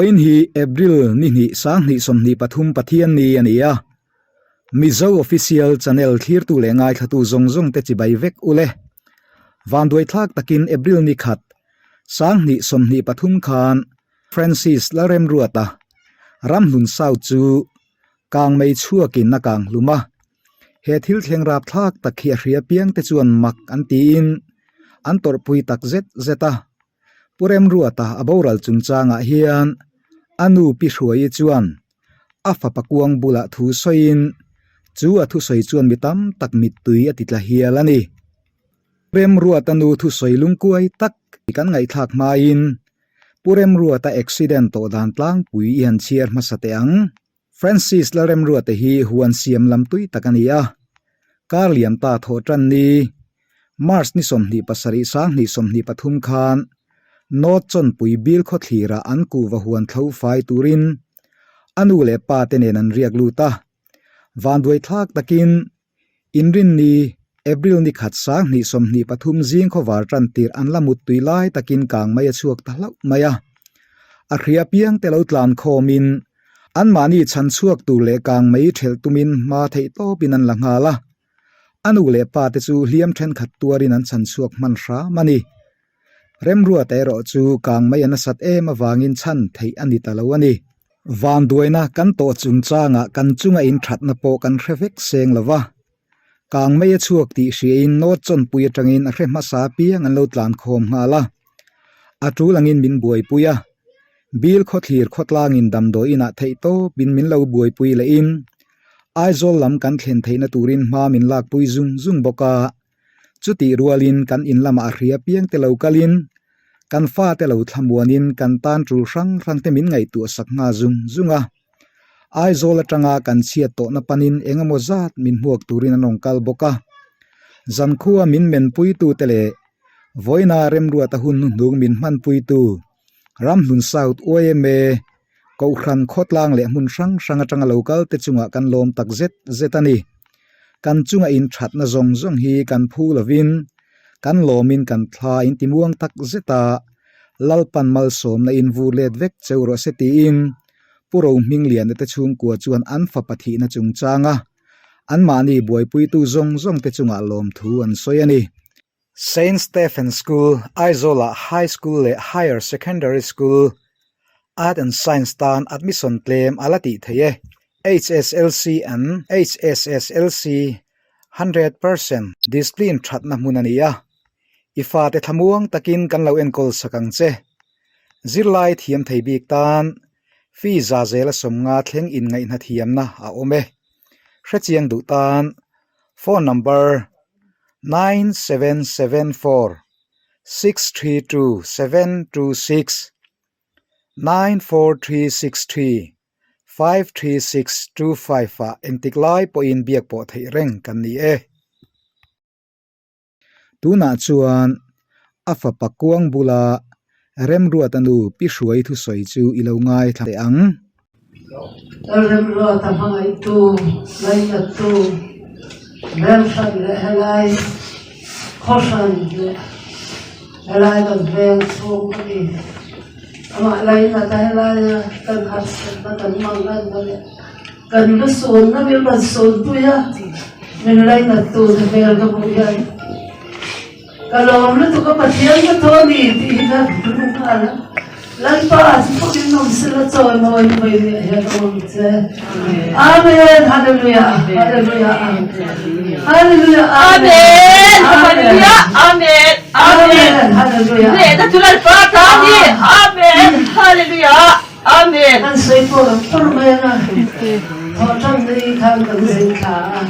Vawiin hi April ni hnih 2023 Pathianni a ni a. Mizo Official Channel thlirtu leh ngaithlatu zawng zawng te chibai vek u le. Vanduaithlak takin April ni khat 2023 khan Francis Lalremruata Ramhlun South chu kangmei chhuakin a kang hlum a. He thil thleng rapthlak tak hi a hria piang te chuan mak an tiin an tawrhpui tak zet zet a. Pu Remruata a boral chungchangah hian a nu Pi Hruaii chuan a fapa kuang bulah thu sawiin chu a thusawi chuan mi tam tak mittui a ti tla hial a ni. Pu Remruata nu thusawi lungkuai tak kan ngaihthlak hmain Pu Remruata accident tawh dan tlangpui i han chhiar hmasa teh ang. Francis Lalremruate hi huan siam lam tui tak a ni a, kar liam ta thawh tan ni, March ni 27 2023 khan North Chawnpui Bill khawthlirah an kuhva huan thlo fai turin a nu leh pa te nen an riak lut a. Vanduaithlak takin Inrinni, April ni khat 2023 zing khawvar tan tirh an la mut tui lai takin kang mai a chhuak ta hlauh mai a. A hria piang te lo tlan khawmin anmahni chhan chhuak tur leh kang mai thelh tumin hma theih tawpin an la nghal a. A nu leh pa te chu hliam thenkhat tuarin an chhan chhuak hman hram a ni. Remruata erawh chu kang mai a nasat em avangin chhan theih a ni ta lo a ni. Vanduaina kan tawh chungchangah kan chunga inthatna pawh kan hre vek seng lo va. Kang mai a chhuak tih hriain North Chawnpui atangin a hre hmasa apiang an lo tlan khawm nghal a. A tul angin min buaipui a. Bill khawthlir khawtlangin damdawi inah theih tawpin min lo buaipui lehin Aizawl lam kan thlen theihna turin hma min lakpui zung zung bawk a. Chutih rualin kan in lamah a hria piang te lo kalin, kan fate lo thlamuanin kan tan tul hrang hrang te min ngaihtuah sak ngha zung zung a. Aizawl atanga kan chhiat tawhna panin eng emaw zat min hmuak turin an rawn kal bawk a. Zankhua min menpuitute leh vawiina remruata hun hnuhnung min hmanpuitu Ramhlun South yma Kohhran khawtlang leh hmun hrang hrang atanga lo kal te chungah kan lawm tak zet zet a ni. Kan chunga inthatna zawng zawng hi kan phu lovin kan lawmin kan thla intimuang tak zet a, Lalpan malsawmna in vur let vek cheu rawh se tiin Pu Rohmingliana te chhungkua chuan an fapa thihna chungchanga anmahni buaipuitu zawng zawng te chungah lawmthu an sawi a ni. Saint Stephen School, Aizawlah High School leh Higher Secondary School, Art and Science tan admission tlem a la tih theih e. HSLC and HSSLC 100% discipline thatna hmun a ni a. I fate thlamuang takin kan lo enkawl sak ang che. Zirlai thiam thei bik tan fee za zela 50 thleng inngaihna thiamna a awm e. Hrechiang duh tan phone number 9774 632 726 94363 53625 ah engtik lai pawhin biak pawh theih reng kan ni e. Tunah chuan a fapa kuang bula Remruata nu Pi Hruai thusawi chu i lo ngaithla teh ang. Remruata hmangaihtu, lainattu, Remhran leh helai khawhran leh helai kan veng chhung a ni. Amah lainata helaia kan harsatna kan manganna leh Kan va sawnna min rawn sawnpui a, min lainattu te hmel ka hmuh hian ka lawm lutuk a, Pathian ka thaw a ni tih hi ka hmu nghal a, Lalpa chu pawhin nawm sela chawi mawi mawi leh hian a awm che. Amen Hallelujah Hallelujah Hallelujah Amen Hallelujah Amen Amen Hallelujah Hnehna chu Lalpa ta a ni Amen Hallelujah Amen. An sawi pawh lo tur mai anga thawh tan ni khan kan zin thla a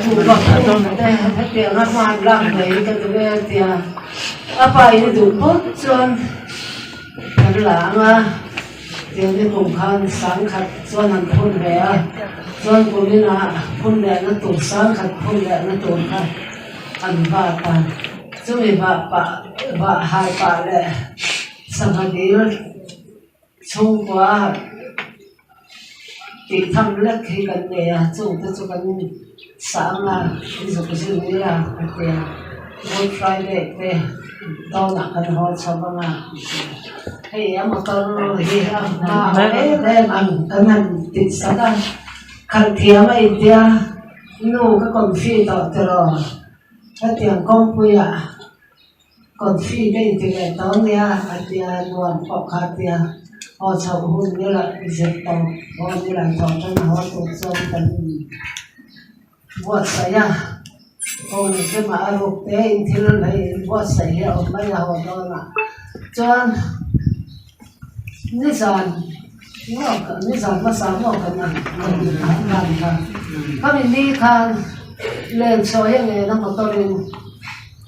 kuhva phum te hetiang a hman lak mai ka duh e a tia a pa in duh phawt chuan kan la anga tiang ni kum khan sangkhat chuan an phun ve a chuan kumin ah phun leh na tur sangkhat phun leh na tur kha an vak a chumi vah pah vah hai pah leh Sangha dil chhungkua tih tham lek hi kan nei a, chungte chu kan sang a, zuk zui a ka ti a. Good Friday te dawnah kan haw chho ang a, hei a motor hi a hma ang em em ang kan han tih sak a, khalh thiam a intia nu ka confi tawh tiraw hetiang kawngpuiah. Confi ka inti leh tawh nia a tia nuam pawh kha a tia haw chhoh hun nila zir tawp haw nila tawh tan a haw tur chuan kan buatsaih a, haw leh te mah a ruk te in thil hei buatsaih hi a awm mai a haw dawn ah chuan nizan maw nizan hmasa maw kan han han kha khami ni khan len chhuah hi a ngen a motor in.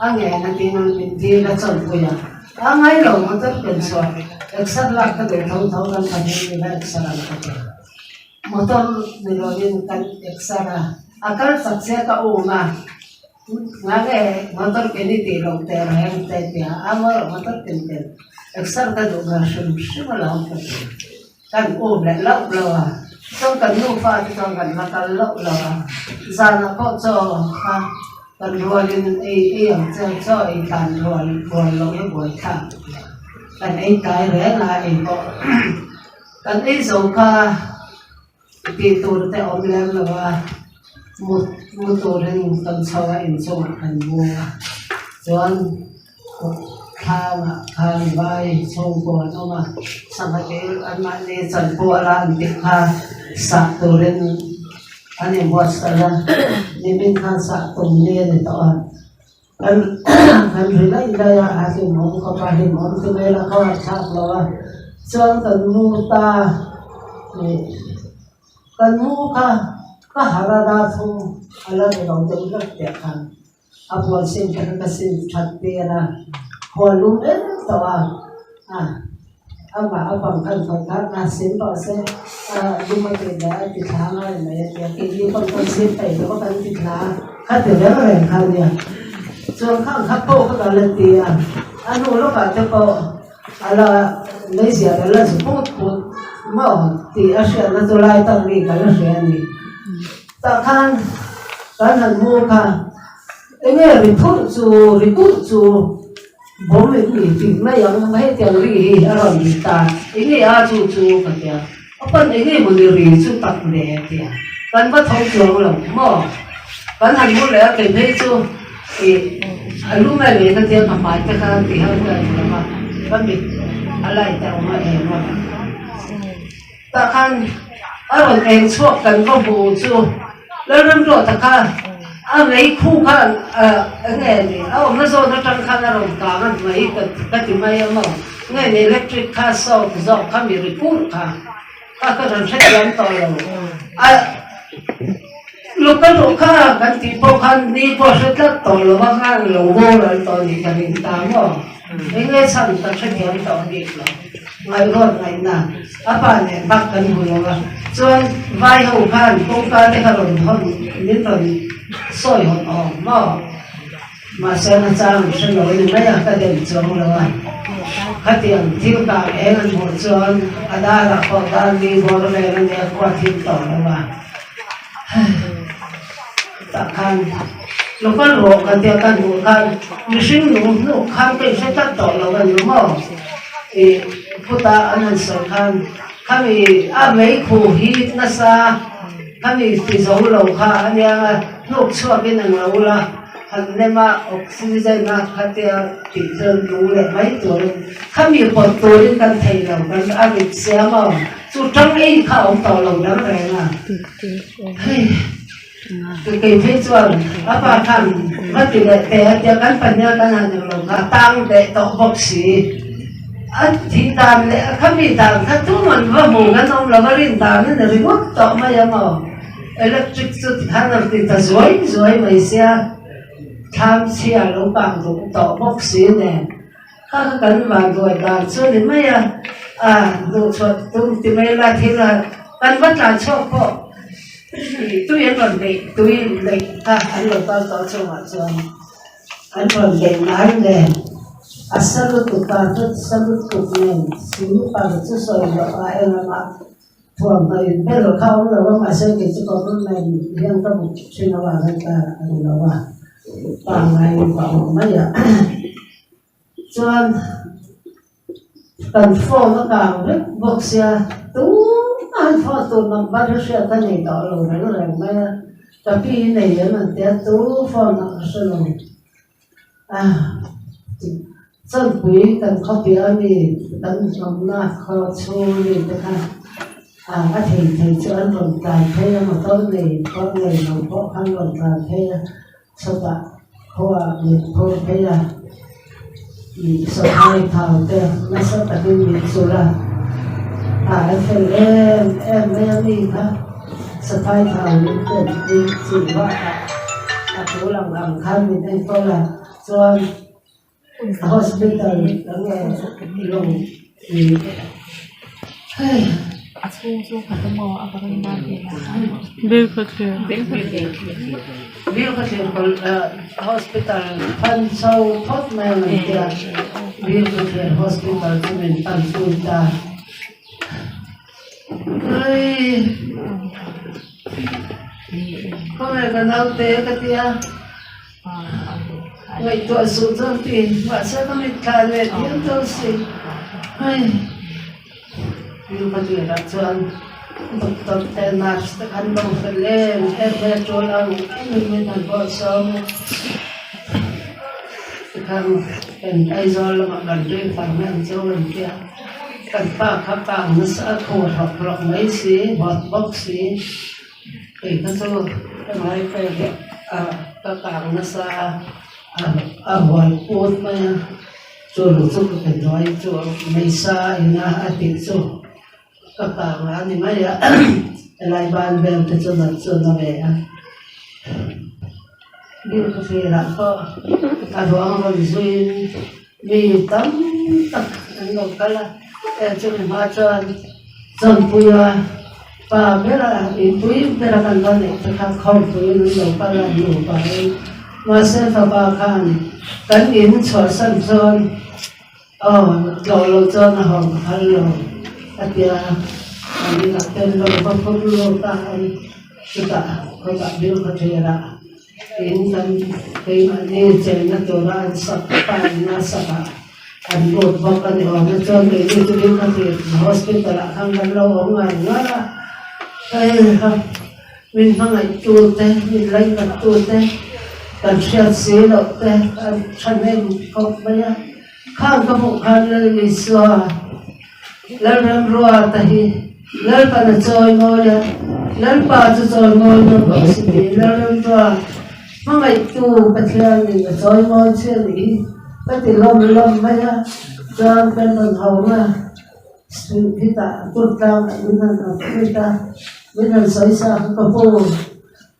A ngen a tin min dil a chawnpui a, a ngai lo motor ken chhuah exer lak ka duh tho tho kan pahnih nila exer ang ka ti. Motor ni lovin kan exer a, a kal chak che ka um a, nga nge motor ken i tih loh teh reng te tia a ngawi loh motor ken ken exer ka duh ber hrim hrim alawm ka ti. Kan um leh loh loh a, chuan kan nufa te chuan kan la kal loh loh a, zanah pawh chaw kha kan rualin ei ei ang che chaw ei tlan rual rual loh hi buai thlak kan ei tlai reng a ei pawh kan ei zo kha tih tur te awm lem lo a mut mu turin kan chho a inchungah kan mu a chuan. Thlangah khan vai chhungkaw an awm a, sangha dil anmahni chanpual a an tih kha sah turin an inbuatsaih a, nimin khan sah tum ni a ni tawh a, kan kan ri laih laih a, a hlimawm khawp a, hlimawm ti mai la khaw a thlak lo a, chuan kan mu ta ih kan mu kha ka harh a dar thum a la ni lo deuh hlek teh khan. A puan sin te kha ka sin that tir a, khual lum em tawh a, a amah a bang khan khawi kha a sin tawh se a lum a tih leh a ti thla ngai mai a tia keini pawn kan sin peih lo a kan ti thla kha ti reng reng kha nia chuan khang kha pawh kha ka la ti a, a hnu lawkah te pawh a la meizial a la zu put put maw tih a hriatna chu lai tak ri ka la hria a ni. Tah khan kan han hmu kha enge ri phurh chu ri kulh chu bawm in ni tih mai ang hetiang ri hi a rawn ri ta enge a chu chu ka tia a pan enge mawni ri chu tak le a tia kan va tho chuang lo maw kan han hmu leh a kei phei chu ih a lu mai leh ka tia ka hmai te kha ti ho hian lo va ka mit a light a awm a eng a. Tah khan a rawn eng chhuak kan va hmu chu Lalramruata kha a mei khu khan eng nge ni a awmna zawn atang khan a rawn kang a mai ka ti mai a maw nge ni electric kha sawt zawk kha mi ri purh kha kha ka rawn hrethiam tawh lo a local ruh kha kan tih pawh khan ni pawh hre tlat tawh lo a khan lo boral tawh ni ka ring ta maw eng nge chhan ka hrethiam tawh bik lo. Ngaihruat ngaihna a pa nen bak kan hmu lo a, chuan vai ho khan kawngka te kha rawn hawn min rawn sawi hawn awm maw? Mahse na chang an hre lo a ni mai a, ka dem chuang lo a, khatiang thil kang eng an hmuh chuan a darah pawh dar li bawr vel a nia khua thim tawh lo a. Tah khan local rawh ka tia ka hmuh khan mihring nung hnuk khan ka inhre tlat tawh lo a ni maw ih khuta an han sawi khan khami a meikhu hi nasa khami ti zo lo kha a nia hnuk chhuakin an lo la han nem a oxygen a khatia tih chuan lung leh mai turin khami pawt turin kan thei lo kan a rit sia maw chu tang ei kha a awm tawh lo reng reng a hei. Kei phei chuan a pa khan va ti leh teh a tia kan pahnih a kan han eng lo kha a tang leh tawh bawk si. A thih dan leh a khami dan kha tuman va hmu kan awm lo a rin dan a ni ringawt tawh mai a maw. Electric chu tikhan a ti ta zuai zuai mai sia thlam chhia lo kang duh tawh bawk si nen kha kha kan vanduai dan chu a ni mai a, a duhchhuah tum ti mai la thil a kan va tlan chhuak pawh. Tui an rawn neih tui neih kha an lo kal tawh chungah chuan an rawn neih ngai nen a sa lutuk a hlut sa lutuk nen silipar chu sawi loh a eng anga thuamhnaw in ber kha awm lo a mahse kei chu government hian ka buk thin avang hian ka ang lo a. Pangngai in ka awm mai a. Chuan kan phone a kang vek bawk sia tumah an phone tur number hi hriat a nei tawh lo reng reng mai a. Ka pi nei em an tia tu phone ah ka hre lo. A Chawnpui kan khawpiah a mi kan awmna khaw chhung mi te kha a thei thei chu an rawn tlan phei a motor nei pawh nei lo pawh khan rawn tlan phei a chutah khuaah min phur phei a ih sawhai thau te nasa takin min chulh a a an fel em em mai a mi kha. Saphai thau min pen pui chih bakah a tul ang ang khan min enkawl a, chuan hospital kan nge lawng ih hei. Hospital pan chho phawt mai ang an tia, Bilkhawthlir hospital chu min pan pui ta. Khawngaih ka naute ka ti a, ngaihtuah suh chuan ti mahse ka mitthla leh diam tho si hei nu ka tirah chuan doctor te nurse te khan lo fel em em mai a tul ang em em in an pawh sawm a tikhan kan Aizawl lamah kan ring far mai ang chu an ti a. Kan pa kha kang nasa a thaw hlawk hlawk mai si, vawt bawk si, kei kha chu ka ngai pek a, ka kang nasa a, a hual put mai a, chu lu chu ka pe hnuai chu meisa ina a tih chu ka kang a ni mai a, helai ban vel te chu nat chu na ve a. Bilkhawthlir-ah pawh a ruang rawn zuiin mi tam tak an lo kal a, heng chumi hma chuan Chawnpuia pa bera inpui bera kan va neih te kha khawmpuiin an lo kal a, nupa in mahse fapa khan kan in chhuahsan chuan aw tlawh loh chuan a hawn phal lo a ti a, an inah ten lo va phur lut a an chutah khawtah Bilkhawthlir-ah. In kan keimahni chenna tura an sak pa in a sak ah an lut bawk a ni awm e chuan keini chu ding ka ti hospital ah khan kan lo awm ngar ngar a hei ha min hmangaih tu te min laihlat tu te kan hriat si loh te an thahnem khawp mai a khang ka hmuh khan Lal Isua Lalramruata hi Lalpan a chawi mawi a, Lalpa chu chawi mawi dawn bawk si tiin Lalramrua hmangaihtu Pathianin a chawi mawi che a nih hi ka ti lawm lawm mai a, chuan kan rawn ho a, hetah kut tlangah min rawn awm phut a, min rawn sawi sa kha ka pu,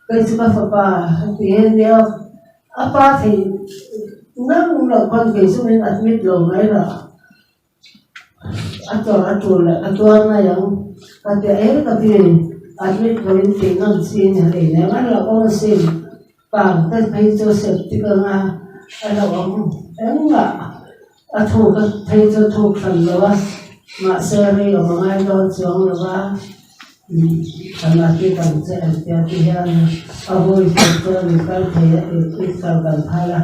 kei chu ka fapa a ti a nia. A pa thei ngang loh khan kei chu min admit lo mai rah. A tawrh a tul leh a tuar mai ang ka ti a, eng ka ti admit loin tih ngam chi a ni hlei nen a lo awm asin pang te phei chu septic anga a lo awm engmah a thuk a phei chu thuk hran lo a mahse rei awm a ngai dawn chuang lo va kan admit ang che an tia ti hian a vui tur chuan i kal thei a i kal kan phal a.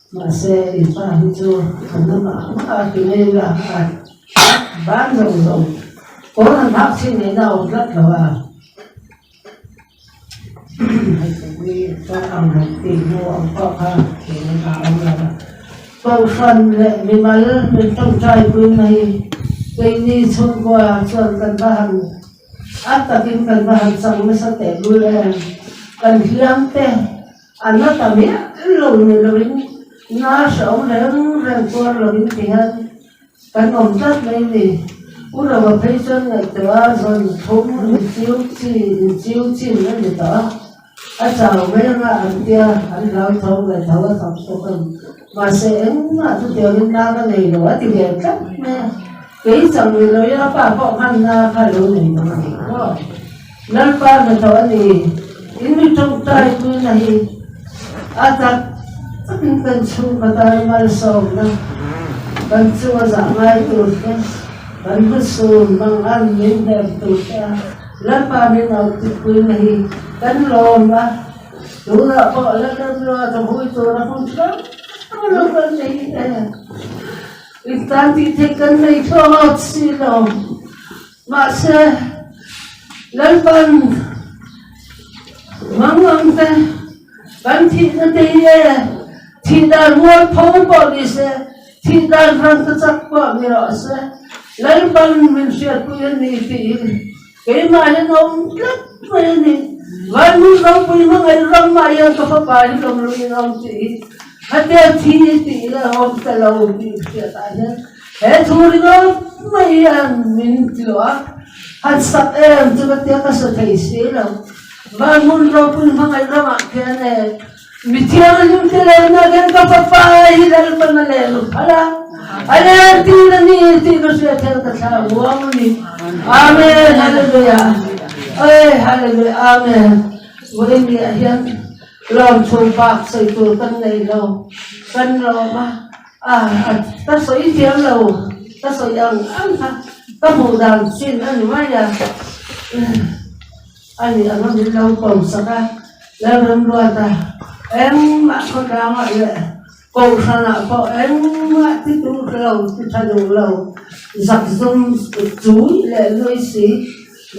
Mahse, i pa hi chu a hnamah a ti mai la, a ban zawng zawng pawn an hak chin ngei na a awm tlat lo a. Hei pui chuan ang han tih hnu ang pawh kha tih a awm lo a. Kohhran leh mimal min tawngtai pui mai keini chhungkua chuan kan va han a takin kan va han chang nasa teh lul em. Kan hliam te. A na ta miah lo ni loin na hrehawm reng reng tuar loin ti hian kan awm tlat mai a ni. U Rova phei chuan ngaihtuah a zawn thum inchiu chi inchiu chin a ni tawh a, a chau mai anga an tia an hlau tho leh tho a thawk bawk a ni. Mahse engmah chutiangin na ka nei lo a ti ve tlat mai a, kei chang ni loin a pa pawh khan na kha lo nei lo a ni maw. Lalpa hnathawh a ni. In mi tawngtai puina hi a tak takin kan chhungkaw tan malsawmna kan chunga zah ngai tur te, kan hmasun mang an min hnem tur te a Lalpa min auh tih puina hi kan lawm a. Tunah pawh la dam lo a ka vui tur a hmun hrang hrang a lo kal nei e. In tan tih theih kan nei thlawk awt si lo. Mahse, Lalpan mangang te kan thihna te hi e, thih dan mualpho pawh ni se, thih dan rang ta chak pawh ni rawh se, Lalpan min hriatpui a ni tiin keimah hian a awm tlat mai a ni. Vanhmun ropui hmangaih ramah hian ka fapa hi lawm luin a awm tih hi khatia thi tih ila awm ta lo tih hriatah hian He thu ringawt mai hian min tluah a, han sak em chu ka tia ka sa thei si lo. Van hmun ropui hmangaih ramah khian e mi thianghlim te lenna khian ka fapa hi Lalpan a len phal a, a len tir a ni tih ka hriat hian ka thla uang a ni. Amen Hallelujah Oi Hallelujah Amen Vawiin hian lawmthu bak sawi tur kan nei lo, kan lawm a. A, ka sawi thiam lo, ka sawi ang ang kha ka hmuh dan chin a ni mai a, a ni anga min lo kawm sak a, Lalremruata engmah khawtlangah leh Kohhranah pawh engmah ti duh lo, ti tha duh lo, zakzum chui leh nui si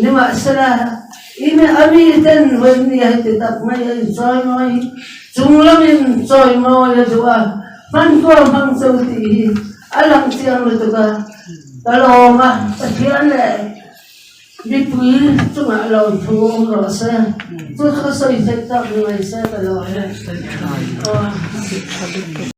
nimahsela ine a miten vawinia heti tak mai a inchawimawi hi chung lamin chawimawi a duh a, Hmankhua hmang cho tih hi a lang chiang lutuk a, ka lawm a, Pathian leh mipui chungah lawmthu awm rawh se, chu chu ka sawi theih tak ni mai se ka lawm e.